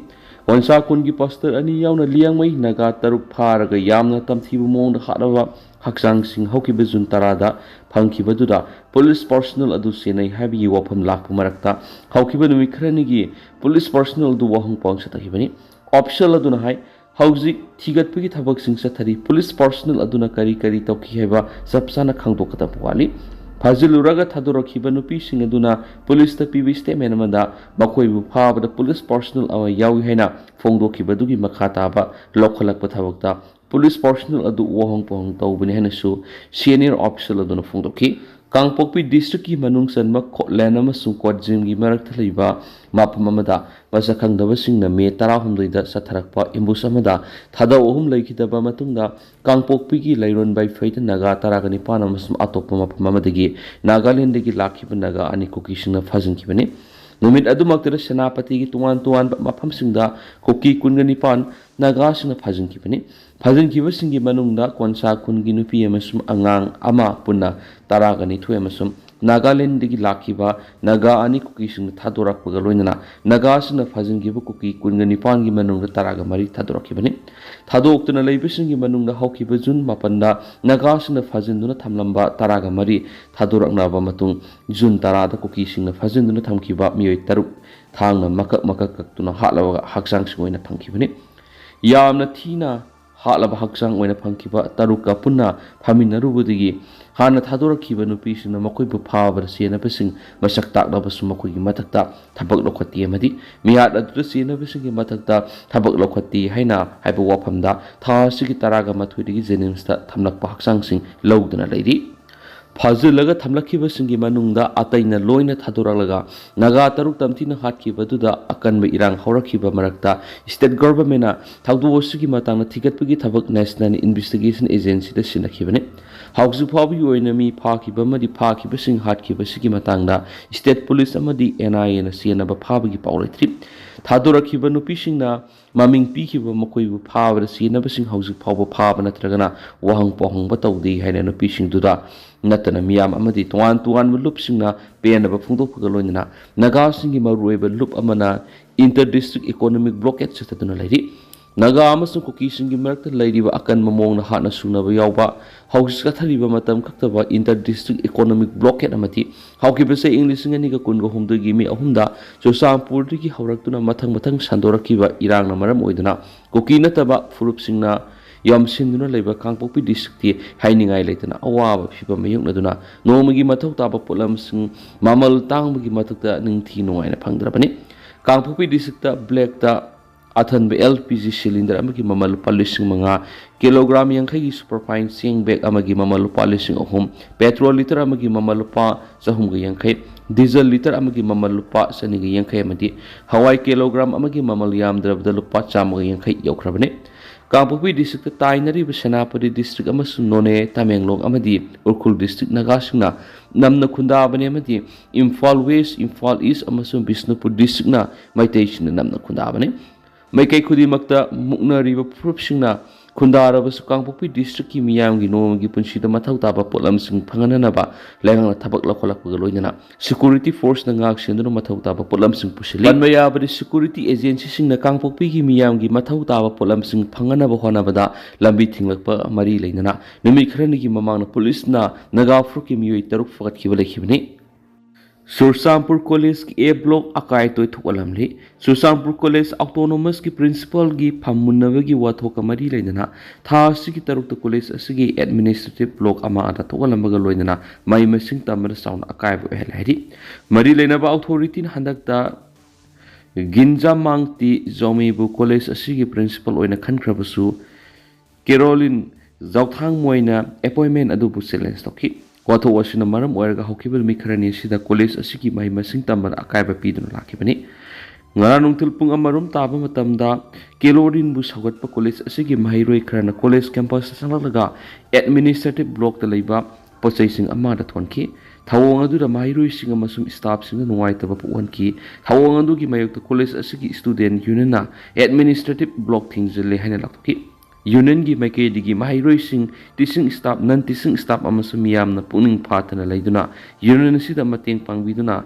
ꯀꯣꯟꯁꯥ ꯈꯨꯟꯒꯤ ꯄꯥꯁꯇꯔ ꯑꯅꯤ ꯌꯥꯎꯅ ꯂꯤꯌꯥꯡꯃꯩ ꯅꯥꯒꯥ ꯇꯔꯨꯛ ꯐꯥꯔꯒ ꯌꯥꯝꯅ ꯇꯝꯊꯤꯕ ꯃꯑꯣꯡꯗ ꯍꯥꯠꯂꯕ ꯍꯛꯆꯥꯡꯁꯤꯡ ꯍꯧꯈꯤꯕ ꯖꯨꯟ ꯇꯔꯥꯗ ꯐꯪꯈꯤꯕꯗꯨꯗ ꯄꯨꯂꯤꯁ ꯄꯥꯔꯁꯣꯅꯦꯜ ꯑꯗꯨ ꯆꯦꯟꯅꯩ ꯍꯥꯏꯕꯒꯤ ꯋꯥꯐꯝ ꯂꯥꯛꯄ ꯃꯔꯛꯇ ꯍꯧꯈꯤꯕ ꯅꯨꯃꯤꯠ ꯈꯔꯅꯤꯒꯤ ꯄꯨꯂꯤꯁ ꯄꯥꯔꯁꯣꯅꯦꯜ ꯑꯗꯨ ꯋꯥꯍꯪ ꯄꯥꯎꯍꯪ ꯆꯠꯊꯈꯤꯕꯅꯤ꯫ ꯑꯣꯐꯤꯁꯦꯜ ꯑꯗꯨꯅ ꯍꯥꯏ, ꯍꯧꯖꯤꯛ ꯊꯤꯒꯠꯄꯒꯤ ꯊꯕꯛꯁꯤꯡ ꯆꯠꯊꯔꯤ꯫ ꯄꯨꯂꯤꯁ ꯄꯥꯔꯁꯣꯅꯦꯜ ꯑꯗꯨꯅ ꯀꯔꯤ ꯀꯔꯤ ꯇꯧꯈꯤ ꯍꯥꯏꯕ ꯆꯞ ꯆꯥꯅ ꯈꯪꯗꯣꯛꯀꯗꯕ ꯋꯥꯠꯂꯤ꯫ ꯐꯥꯖꯤꯜꯂꯨꯔꯒ ꯊꯥꯗꯣꯔꯛꯈꯤꯕ ꯅꯨꯄꯤꯁꯤꯡ ꯑꯗꯨꯅ ꯄꯨꯂꯤꯁꯇ ꯄꯤꯕ ꯁ꯭ꯇꯦꯠꯃꯦꯟ ꯑꯃꯗ ꯃꯈꯣꯏꯕꯨ ꯐꯥꯕꯗ ꯄꯨꯂꯤꯁ ꯄꯥꯔꯁꯣꯅꯦꯜ ꯑꯃ ꯌꯥꯎꯏ ꯍꯥꯏꯅ ꯐꯣꯡꯗꯣꯛꯈꯤꯕꯗꯨꯒꯤ ꯃꯈꯥ ꯇꯥꯕ ꯂꯧꯈꯠꯂꯛꯄ ꯊꯕꯛꯇ ꯄꯨꯂꯤꯁ ꯄꯥꯔꯁꯣꯅꯦꯜ ꯑꯗꯨ ꯋꯥꯍꯪ ꯄꯥꯎꯍꯪ ꯇꯧꯕꯅꯤ ꯍꯥꯏꯅꯁꯨ ꯁꯦꯅꯤꯌꯔ ꯑꯣꯐꯤꯁꯦꯜ ꯑꯗꯨꯅ ꯐꯣꯡꯗꯣꯛꯈꯤ꯫ ꯀꯥꯡꯄꯣꯛꯄꯤ ꯗꯤꯁꯇ꯭ꯔꯤꯛꯀꯤ ꯃꯅꯨꯡ ꯆꯟꯕ ꯈꯣꯠꯂꯦꯟ ꯑꯃꯁꯨꯡ ꯀꯣꯠꯖꯤꯝꯒꯤ ꯃꯔꯛꯇ ꯂꯩꯕ ꯃꯐꯝ ꯑꯃꯗ ꯃꯁꯛ ꯈꯪꯗꯕꯁꯤꯡꯅ ꯃꯦ ꯇꯔꯥꯍꯨꯝꯗꯣꯏꯗ ꯆꯠꯊꯔꯛꯄ ꯑꯦꯝꯕꯨꯁ ꯑꯃꯗ ꯊꯥꯗꯧ ꯑꯍꯨꯝ ꯂꯩꯈꯤꯗꯕ ꯃꯇꯨꯡꯗ ꯀꯥꯡꯄꯣꯛꯄꯤꯒꯤ ꯂꯩꯔꯣꯟ ꯕꯩꯐꯩꯗ ꯅꯥꯒꯥ ꯇꯔꯥꯒ ꯅꯤꯄꯥꯟ ꯑꯃꯁꯨꯡ ꯑꯇꯣꯞꯄ ꯃꯐꯝ ꯑꯃꯗꯒꯤ ꯅꯥꯒꯥꯂꯦꯟꯗꯒꯤ ꯂꯥꯛꯈꯤꯕ ꯅꯥꯒꯥ ꯑꯅꯤ ꯀꯨꯀꯤꯁꯤꯡꯅ ꯐꯥꯖꯤꯟꯈꯤꯕꯅꯤ꯫ ꯅꯨꯃꯤꯠ ꯑꯗꯨꯃꯛꯇꯗ ꯁꯦꯅꯥꯄꯇꯤꯒꯤ ꯇꯣꯉꯥꯟ ꯇꯣꯉꯥꯟꯕ ꯃꯐꯝꯁꯤꯡꯗ ꯀꯨꯀꯤ ꯀꯨꯟꯒ ꯅꯤꯄꯥꯟ ꯅꯥꯒꯥꯁꯤꯡꯅ ꯐꯥꯖꯤꯟꯈꯤꯕꯅꯤ꯫ ꯐꯥꯖꯤꯟꯈꯤꯕꯁꯤꯡꯒꯤ ꯃꯅꯨꯡꯗ ꯀꯣꯟꯁꯥ ꯈꯨꯟꯒꯤ ꯅꯨꯄꯤ ꯑꯃꯁꯨꯡ ꯑꯉꯥꯡ ꯑꯃ ꯄꯨꯟꯅ ꯇꯔꯥꯒ ꯅꯤꯊꯣꯏ ꯑꯃꯁꯨꯡ ꯅꯥꯒꯥꯂꯦꯟꯗꯒꯤ ꯂꯥꯛꯈꯤꯕ ꯅꯥꯒꯥ ꯑꯅꯤ ꯀꯨꯀꯤꯁꯤꯡꯅ ꯊꯥꯗꯣꯔꯛꯄꯒ ꯂꯣꯏꯅꯅ ꯅꯥꯒꯥꯁꯤꯡꯅ ꯐꯥꯖꯤꯟꯈꯤꯕ ꯀꯨꯀꯤ ꯀꯨꯟꯒ ꯅꯤꯄꯥꯟꯒꯤ ꯃꯅꯨꯡꯗ ꯇꯔꯥꯒ ꯃꯔꯤ ꯊꯥꯗꯣꯔꯛꯈꯤꯕꯅꯤ꯫ ꯊꯥꯗꯣꯛꯇꯨꯅ ꯂꯩꯕꯁꯤꯡꯒꯤ ꯃꯅꯨꯡꯗ ꯍꯧꯈꯤꯕ ꯖꯨꯟ ꯃꯥꯄꯟꯗ ꯅꯥꯒꯥꯁꯤꯡꯅ ꯐꯥꯖꯤꯟꯗꯨꯅ ꯊꯝꯂꯝꯕ ꯇꯔꯥꯒ ꯃꯔꯤ ꯊꯥꯗꯣꯔꯛꯅꯕ ꯃꯇꯨꯡ, ꯖꯨꯟ ꯇꯔꯥꯗ ꯀꯨꯀꯤꯁꯤꯡꯅ ꯐꯥꯖꯤꯟꯗꯨꯅ ꯊꯝꯈꯤꯕ ꯃꯤꯑꯣꯏ ꯇꯔꯨꯛ ꯊꯥꯡꯅ ꯃꯀꯛ ꯃꯀꯛ ꯀꯛꯇꯨꯅ ꯍꯥꯠꯂꯕ ꯍꯛꯆꯥꯡꯁꯤꯡ ꯑꯣꯏꯅ ꯐꯪꯈꯤꯕꯅꯤ꯫ ꯌꯥꯝꯅ ꯊꯤꯅ ꯍꯥꯠꯂꯕ ꯍꯛꯆꯥꯡ ꯑꯣꯏꯅ ꯐꯪꯈꯤꯕ ꯇꯔꯨꯛꯀ ꯄꯨꯟꯅ ꯐꯥꯃꯤꯟꯅꯔꯨꯕꯗꯒꯤ ꯍꯥꯟꯅ ꯊꯥꯗꯣꯔꯛꯈꯤꯕ ꯅꯨꯄꯤꯁꯤꯡꯅ ꯃꯈꯣꯏꯕꯨ ꯐꯥꯕꯗ ꯆꯦꯟꯅꯕꯁꯤꯡ ꯃꯁꯛ ꯇꯥꯛꯂꯕꯁꯨ ꯃꯈꯣꯏꯒꯤ ꯃꯊꯛꯇ ꯊꯕꯛ ꯂꯧꯈꯠꯇꯦ ꯑꯃꯗꯤ ꯃꯤꯍꯥꯠ ꯑꯗꯨꯗ ꯆꯦꯟꯅꯕꯁꯤꯡꯒꯤ ꯃꯊꯛꯇ ꯊꯕꯛ ꯂꯧꯈꯠꯇꯦ ꯍꯥꯏꯅ ꯍꯥꯏꯕ ꯋꯥꯐꯝꯗ ꯊꯥ ꯑꯁꯤꯒꯤ ꯇꯔꯥꯒ ꯃꯥꯊꯣꯏꯗꯒꯤ ꯖꯦꯅꯤꯝꯁꯇ ꯊꯝꯂꯛꯄ ꯍꯛꯆꯥꯡꯁꯤꯡ ꯂꯧꯗꯨꯅ ꯂꯩꯔꯤ꯫ ꯐꯥꯖꯤꯜꯂꯒ ꯊꯝꯂꯛꯈꯤꯕꯁꯤꯡꯒꯤ ꯃꯅꯨꯡꯗ ꯑꯇꯩꯅ ꯂꯣꯏꯅ ꯊꯥꯗꯣꯔꯛꯂꯒ ꯅꯥꯒꯥ ꯇꯔꯨꯛ ꯇꯝꯊꯤꯅ ꯍꯥꯠꯈꯤꯕꯗꯨꯗ ꯑꯀꯟꯕ ꯏꯔꯥꯡ ꯍꯧꯔꯛꯈꯤꯕ ꯃꯔꯛꯇ state governmentꯅ ꯊꯧꯗꯣꯛ ꯑꯁꯤꯒꯤ ꯃꯇꯥꯡꯗ ꯊꯤꯒꯠꯄꯒꯤ ꯊꯕꯛ National Investigation Agencyꯗ ꯁꯤꯟꯅꯈꯤꯕꯅꯤ꯫ ꯍꯧꯖꯤꯛ ꯐꯥꯎꯕꯒꯤ ꯑꯣꯏꯅ ꯃꯤ ꯐꯥꯈꯤꯕ ꯑꯃꯗꯤ ꯐꯥꯈꯤꯕꯁꯤꯡ ꯍꯥꯠꯈꯤꯕꯁꯤꯒꯤ ꯃꯇꯥꯡꯗ state police ꯑꯃꯗꯤ NIAꯅ ꯆꯦꯟꯅꯕ ꯐꯥꯕꯒꯤ ꯄꯥꯎ ꯂꯩꯇ꯭ꯔꯤ꯫ ꯊꯥꯗꯣꯔꯛꯈꯤꯕ ꯅꯨꯄꯤꯁꯤꯡꯅ ꯃꯃꯤꯡ ꯄꯤꯈꯤꯕ ꯃꯈꯣꯏꯕꯨ ꯐꯥꯕꯗ ꯆꯦꯟꯅꯕꯁꯤꯡ ꯍꯧꯖꯤꯛ ꯐꯥꯎꯕ ꯐꯥꯕ ꯅꯠꯇ꯭ꯔꯒꯅ ꯋꯥꯍꯪ ꯄꯥꯎꯍꯪꯕ ꯇꯧꯗꯦ ꯍꯥꯏꯅ ꯅꯨꯄꯤꯁꯤꯡꯗꯨꯗ ꯅꯠꯇꯅ ꯃꯤꯌꯥꯝ ꯑꯃꯗꯤ ꯇꯣꯉꯥꯟ ꯇꯣꯉꯥꯟꯕ ꯂꯨꯞꯁꯤꯡꯅ ꯄꯦꯟꯗꯕ ꯐꯣꯡꯗꯣꯛꯄꯒ ꯂꯣꯏꯅꯅ ꯅꯥꯒꯥꯁꯤꯡꯒꯤ ꯃꯔꯨꯑꯣꯏꯕ ꯂꯨꯞ ꯑꯃꯅ inter district economic blockade ꯆꯠꯊꯗꯨꯅ ꯂꯩꯔꯤ꯫ ꯅꯥꯒꯥ ꯑꯃꯁꯨꯡ ꯀꯨꯀꯤꯁꯤꯡꯒꯤ ꯃꯔꯛꯇ ꯂꯩꯔꯤꯕ ꯑꯀꯟꯕ ꯃꯑꯣꯡꯗ ꯍꯥꯠꯅ ꯁꯨꯅꯕ ꯌꯥꯎꯕ ꯍꯧꯖꯤꯛ ꯆꯠꯊꯔꯤꯕ ꯃꯇꯝ ꯈꯛꯇꯕ inter district economic blockade ꯑꯃꯗꯤ ꯍꯧꯈꯤꯕ ꯆꯍꯤ ꯂꯤꯁꯤꯡ ꯑꯅꯤꯒ ꯀꯨꯟꯒ ꯍꯨꯝꯗꯣꯏꯒꯤ ꯃꯦ ꯑꯍꯨꯝꯗ ꯆꯨꯔꯆꯥꯟꯄꯨꯔꯗꯒꯤ ꯍꯧꯔꯛꯇꯨꯅ ꯃꯊꯪ ꯃꯊꯪ ꯁꯟꯗꯣꯔꯛꯈꯤꯕ ꯏꯔꯥꯡꯅ ꯃꯔꯝ ꯑꯣꯏꯗꯨꯅ ꯀꯨꯀꯤ ꯅꯠꯇꯕ ꯐꯨꯔꯨꯞꯁꯤꯡꯅ ꯌꯣꯝꯁꯤꯟꯗꯨꯅ ꯂꯩꯕ ꯀꯥꯡꯄꯣꯛꯄꯤ districtꯇꯤ ꯍꯥꯏꯅꯤꯡꯉꯥꯏ ꯂꯩꯇꯅ ꯑꯋꯥꯕ ꯐꯤꯚꯝ ꯃꯥꯌꯣꯛꯅꯗꯨꯅ ꯅꯣꯡꯃꯒꯤ ꯃꯊꯧ ꯇꯥꯕ ꯄꯣꯠꯂꯝꯁꯤꯡ ꯃꯃꯜ ꯇꯥꯡꯕꯒꯤ ꯃꯊꯛꯇ ꯅꯤꯡꯊꯤ ꯅꯨꯡꯉꯥꯏꯅ ꯐꯪꯗ꯭ꯔꯕꯅꯤ꯫ ꯀꯥꯡꯄꯣꯛꯄꯤ districtꯇ blackꯇ ꯑꯊꯟꯕ LPG cylinder ꯑꯃꯒꯤ ꯃꯃꯜ ꯂꯨꯄꯥ ꯂꯤꯁꯤꯡ ꯃꯉꯥ, kilogram ꯌꯥꯡꯈꯩꯒꯤ superfine ꯆꯦꯡ bag ꯑꯃꯒꯤ ꯃꯃꯜ ꯂꯨꯄꯥ ꯂꯤꯁꯤꯡ ꯑꯍꯨꯝ, petrol litre ꯑꯃꯒꯤ ꯃꯃꯜ ꯂꯨꯄꯥ ꯆꯍꯨꯝꯒ ꯌꯥꯡꯈꯩ, diesel litre ꯑꯃꯒꯤ ꯃꯃꯜ ꯂꯨꯄꯥ ꯆꯅꯤꯒ ꯌꯥꯡꯈꯩ ꯑꯃꯗꯤ ꯍꯋꯥꯏ kilogram ꯑꯃꯒꯤ ꯃꯃꯜ ꯌꯥꯝꯗ꯭ꯔꯕꯗ ꯂꯨꯄꯥ ꯆꯥꯝꯃꯒ ꯌꯥꯡꯈꯩ ꯌꯧꯈ꯭ꯔꯕꯅꯤ꯫ ꯀꯥꯡꯄꯣꯛꯄꯤ districtꯇ ꯇꯥꯏꯅꯔꯤꯕ ꯁꯦꯅꯥꯄꯇꯤ district ꯑꯃꯁꯨꯡ ꯅꯣꯅꯦ, ꯇꯃꯦꯡꯂꯣꯡ ꯑꯃꯗꯤ ꯎꯈ꯭ꯔꯨꯜ district ꯅꯥꯒꯥꯁꯤꯡꯅ ꯅꯝꯅ ꯈꯨꯟꯗꯥꯕꯅꯤ ꯑꯃꯗꯤ ꯏꯝꯐꯥꯜ West, ꯏꯝꯐꯥꯜ East ꯑꯃꯁꯨꯡ ꯕꯤꯁꯅꯨꯄꯨꯔ districtꯅ ꯃꯩꯇꯩꯁꯤꯡꯅ ꯅꯝꯅ ꯈꯨꯟꯗꯥꯕꯅꯤ꯫ ꯃꯥꯏꯀꯩ ꯈꯨꯗꯤꯡꯃꯛꯇ ꯃꯨꯛꯅꯔꯤꯕ ꯐꯨꯔꯨꯞꯁꯤꯡꯅ ꯈꯨꯟꯗꯥꯔꯕꯁꯨ ꯀꯥꯡꯄꯣꯛꯄꯤ ꯗꯤꯁꯇ꯭ꯔꯤꯛꯀꯤ ꯃꯤꯌꯥꯝꯒꯤ ꯅꯣꯡꯃꯒꯤ ꯄꯨꯟꯁꯤꯗ ꯃꯊꯧ ꯇꯥꯕ ꯄꯣꯠꯂꯝꯁꯤꯡ ꯐꯪꯍꯟꯅꯅꯕ ꯂꯩꯉꯥꯛꯅ ꯊꯕꯛ ꯂꯧꯈꯠꯂꯛꯄꯒ ꯂꯣꯏꯅꯅ ꯁꯦꯀ꯭ꯌꯨꯔꯤꯇꯤ ꯐꯣꯔꯁꯅ ꯉꯥꯛ ꯁꯦꯟꯗꯨꯅ ꯃꯊꯧ ꯇꯥꯕ ꯄꯣꯠꯂꯝꯁꯤꯡ ꯄꯨꯁꯤꯜꯂꯤ꯫ ꯄꯟꯕ ꯌꯥꯕꯗꯤ, ꯁꯦꯀ꯭ꯌꯨꯔꯤꯇꯤ ꯑꯦꯖꯦꯟꯁꯤꯁꯤꯡꯅ ꯀꯥꯡꯄꯣꯛꯄꯤꯒꯤ ꯃꯤꯌꯥꯝꯒꯤ ꯃꯊꯧ ꯇꯥꯕ ꯄꯣꯠꯂꯝꯁꯤꯡ ꯐꯪꯍꯟꯅꯕ ꯍꯣꯠꯅꯕꯗ ꯂꯝꯕꯤ ꯊꯤꯡꯂꯛꯄ ꯃꯔꯤ ꯂꯩꯅꯅ ꯅꯨꯃꯤꯠ ꯈꯔꯅꯤꯒꯤ ꯃꯃꯥꯡꯗ ꯄꯨꯂꯤꯁꯅ ꯅꯥꯒꯥ ꯐꯨꯔꯨꯞꯀꯤ ꯃꯤꯑꯣꯏ ꯇꯔꯨꯛ ꯐꯒꯠꯈꯤꯕ ꯂꯩꯈꯤꯕꯅꯤ꯫ ꯆꯨꯔꯆꯥꯟꯄꯨꯔ ꯀꯣꯂꯦꯖꯀꯤ ꯑꯦ ꯕ꯭ꯂꯣꯛ ꯑꯀꯥꯏ ꯑꯇꯣꯏ ꯊꯣꯛꯍꯜꯂꯝꯂꯤ꯫ ꯆꯨꯔꯆꯥꯟꯄꯨꯔ ꯀꯣꯂꯦꯖ ꯑꯣꯇꯣꯅꯣꯃꯁꯀꯤ ꯄ꯭ꯔꯤꯟꯁꯤꯄꯥꯜꯒꯤ ꯐꯝ ꯃꯨꯟꯅꯕꯒꯤ ꯋꯥꯊꯣꯛꯀ ꯃꯔꯤ ꯂꯩꯅꯅ ꯊꯥ ꯑꯁꯤꯒꯤ ꯇꯔꯨꯛꯇ ꯀꯣꯂꯦꯖ ꯑꯁꯤꯒꯤ ꯑꯦꯗꯃꯤꯅꯤꯁꯇ꯭ꯔꯦꯇꯤꯚ ꯕ꯭ꯂꯣꯛ ꯑꯃ ꯑꯗ ꯊꯣꯛꯍꯜꯂꯝꯕꯒ ꯂꯣꯏꯅꯅ ꯃꯍꯩ ꯃꯁꯤꯡ ꯇꯝꯕꯗ ꯆꯥꯎꯅ ꯑꯀꯥꯏꯕ ꯑꯣꯏꯍꯜꯂꯦ ꯍꯥꯏꯔꯤ꯫ ꯃꯔꯤ ꯂꯩꯅꯕ ꯑꯣꯊꯣꯔꯤꯇꯤꯅ ꯍꯟꯗꯛꯇ ꯒꯤꯟꯖꯥꯃꯥꯡꯇꯤ ꯖꯣꯃꯤꯕꯨ ꯀꯣꯂꯦꯖ ꯑꯁꯤꯒꯤ ꯄ꯭ꯔꯤꯟꯁꯤꯄꯥꯜ ꯑꯣꯏꯅ ꯈꯟꯈ꯭ꯔꯕꯁꯨ, ꯀꯦꯔꯣꯂꯤꯟ ꯖꯥꯎꯊꯥꯡꯃꯣꯏꯅ ꯑꯦꯄꯣꯏꯟꯃꯦꯟ ꯑꯗꯨꯕꯨ ꯆꯦꯂꯦꯟꯖ ꯇꯧꯈꯤ꯫ ꯋꯥꯊꯣꯛ ꯑꯁꯤꯅ ꯃꯔꯝ ꯑꯣꯏꯔꯒ ꯍꯧꯈꯤꯕ ꯅꯨꯃꯤꯠ ꯈꯔꯅꯤ ꯑꯁꯤꯗ ꯀꯣꯂꯦꯖ ꯑꯁꯤꯒꯤ ꯃꯍꯩ ꯃꯁꯤꯡ ꯇꯝꯕꯗ ꯑꯀꯥꯏꯕ ꯄꯤꯗꯨꯅ ꯂꯥꯛꯈꯤꯕꯅꯤ꯫ ꯉꯔꯥꯡ ꯅꯨꯡꯊꯤꯜ ꯄꯨꯡ ꯑꯃꯔꯣꯝ ꯇꯥꯕ ꯃꯇꯝꯗ ꯀꯦꯔꯣꯂꯤꯟꯕꯨ ꯁꯧꯒꯠꯄ ꯀꯣꯂꯦꯖ ꯑꯁꯤꯒꯤ ꯃꯍꯩꯔꯣꯏ ꯈꯔꯅ ꯀꯣꯂꯦꯖ ꯀꯦꯝꯄꯁꯇ ꯆꯪꯂꯛꯂꯒ ꯑꯦꯗꯃꯤꯅꯤꯁꯇ꯭ꯔꯦꯇꯤꯚ ꯕ꯭ꯂꯣꯛꯇ ꯂꯩꯕ ꯄꯣꯠꯆꯩꯁꯤꯡ ꯑꯃꯗ ꯊꯣꯟꯈꯤ꯫ ꯊꯧꯑꯣꯡ ꯑꯗꯨꯗ ꯃꯍꯩꯔꯣꯏꯁꯤꯡ ꯑꯃꯁꯨꯡ ꯁ꯭ꯇꯥꯐꯁꯤꯡꯗ ꯅꯨꯡꯉꯥꯏꯇꯕ ꯄꯣꯛꯍꯟꯈꯤ꯫ ꯊꯧꯑꯣꯡ ꯑꯗꯨꯒꯤ ꯃꯥꯌꯣꯛꯇ ꯀꯣꯂꯦꯖ ꯑꯁꯤꯒꯤ ꯁ꯭ꯇꯨꯗꯦꯟꯠ ꯌꯨꯅꯤꯌꯟꯅ ꯑꯦꯗꯃꯤꯅꯤꯁꯇ꯭ꯔꯦꯇꯤꯚ ꯕ꯭ꯂꯣꯛ ꯊꯤꯡꯖꯤꯜꯂꯦ ꯍꯥꯏꯅ ꯂꯥꯎꯊꯣꯛꯈꯤ꯫ ꯌꯨꯅꯤꯌꯟꯒꯤ ꯃꯥꯏꯀꯩꯗꯒꯤ ꯃꯍꯩꯔꯣꯏꯁꯤꯡ, ꯇꯤꯆꯤꯡ ꯁ꯭ꯇꯥꯐ, ꯅꯟ ꯇꯤꯆꯤꯡ ꯁ꯭ꯇꯥꯐ ꯑꯃꯁꯨꯡ ꯃꯤꯌꯥꯝꯅ ꯄꯨꯛꯅꯤꯡ ꯐꯥꯊꯅ ꯂꯩꯗꯨꯅ ꯌꯨꯅꯤꯌꯟ ꯑꯁꯤꯗ ꯃꯇꯦꯡ ꯄꯥꯡꯕꯤꯗꯨꯅ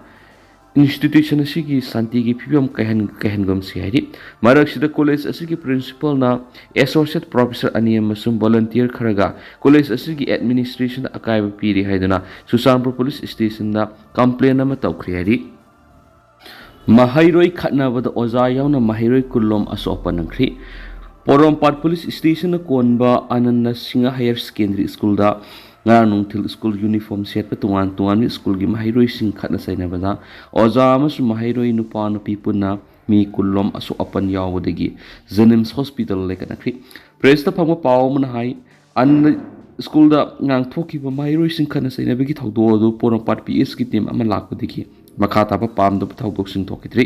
ꯏꯟꯁꯇꯤꯇ꯭ꯌꯨꯁꯟ ꯑꯁꯤꯒꯤ ꯁꯥꯟꯇꯤꯒꯤ ꯐꯤꯕꯝ ꯀꯥꯏꯍꯟ-, ꯀꯥꯏꯍꯟꯒꯨꯝꯁꯤ ꯍꯥꯏꯔꯤ꯫ ꯃꯔꯛꯁꯤꯗ ꯀꯣꯂꯦꯖ ꯑꯁꯤꯒꯤ ꯄ꯭ꯔꯤꯟꯁꯤꯄꯥꯜꯅ ꯑꯦꯁꯣꯁꯤꯌꯦꯠ ꯄ꯭ꯔꯣꯐꯦꯁꯔ ꯑꯅꯤ ꯑꯃꯁꯨꯡ ꯚꯣꯂꯨꯟꯇꯤꯌꯔ ꯈꯔꯒ ꯀꯣꯂꯦꯖ ꯑꯁꯤꯒꯤ ꯑꯦꯗꯃꯤꯅꯤꯁꯇ꯭ꯔꯦꯁꯟꯗ ꯑꯀꯥꯏꯕ ꯄꯤꯔꯤ ꯍꯥꯏꯗꯨꯅ ꯆꯨꯔꯆꯥꯟꯄꯨꯔ ꯄꯨꯂꯤꯁ ꯁ꯭ꯇꯦꯁꯟꯗ ꯀꯝꯄ꯭ꯂꯦꯟ ꯑꯃ ꯇꯧꯈ꯭ꯔꯦ ꯍꯥꯏꯔꯤ꯫ ꯃꯍꯩꯔꯣꯏ ꯈꯠꯅꯕꯗ ꯑꯣꯖꯥ ꯌꯥꯎꯅ ꯃꯍꯩꯔꯣꯏ ꯀꯨꯟꯂꯣꯝ ꯑꯁꯣꯛ ꯑꯄꯟ ꯅꯪꯈ꯭ꯔꯤ꯫ ꯄꯣꯔꯣꯝꯄꯥꯠ ꯄꯨꯂꯤꯁ ꯁ꯭ꯇꯦꯁꯟꯅ ꯀꯣꯟꯕ ꯑꯅꯟꯗ ꯁꯤꯡꯍ ꯍꯥꯌꯔ ꯁꯦꯀꯦꯟꯗꯔꯤ ꯁ꯭ꯀꯨꯜꯗ ꯉꯔꯥꯡ ꯅꯨꯡꯊꯤꯜ ꯁ꯭ꯀꯨꯜ ꯌꯨꯅꯤꯐꯣꯔꯝ ꯁꯦꯠꯄ ꯇꯣꯉꯥꯟ ꯇꯣꯉꯥꯟꯕ ꯁ꯭ꯀꯨꯜꯒꯤ ꯃꯍꯩꯔꯣꯏꯁꯤꯡ ꯈꯠꯅ ꯆꯩꯅꯕꯗ ꯑꯣꯖꯥ ꯑꯃꯁꯨꯡ ꯃꯍꯩꯔꯣꯏ ꯅꯨꯄꯥ ꯅꯨꯄꯤ ꯄꯨꯟꯅ ꯃꯤ ꯀꯨꯟꯂꯣꯝ ꯑꯁꯣꯛ ꯑꯄꯟ ꯌꯥꯎꯕꯗꯒꯤ ꯖꯦꯅꯤꯝꯁ ꯍꯣꯁꯄꯤꯇꯥꯜ ꯂꯩꯈꯠꯅꯈ꯭ꯔꯤ꯫ ꯄ꯭ꯔꯦꯁꯇ ꯐꯪꯕ ꯄꯥꯎ ꯑꯃꯅ ꯍꯥꯏ, ꯑꯟꯅ ꯁ꯭ꯀꯨꯜꯗ ꯉꯥꯡꯊꯣꯛꯈꯤꯕ ꯃꯍꯩꯔꯣꯏꯁꯤꯡ ꯈꯠꯅ ꯆꯩꯅꯕꯒꯤ ꯊꯧꯗꯣꯛ ꯑꯗꯨ ꯄꯣꯔꯣꯝꯄꯥꯠ ꯄꯤ ꯑꯦꯁꯀꯤ ꯇꯤꯝ ꯑꯃ ꯂꯥꯛꯄꯗꯒꯤ ꯃꯈꯥ ꯇꯥꯕ ꯄꯥꯝꯗꯕ ꯊꯧꯗꯣꯛꯁꯤꯡ ꯊꯣꯛꯈꯤꯗ꯭ꯔꯤ꯫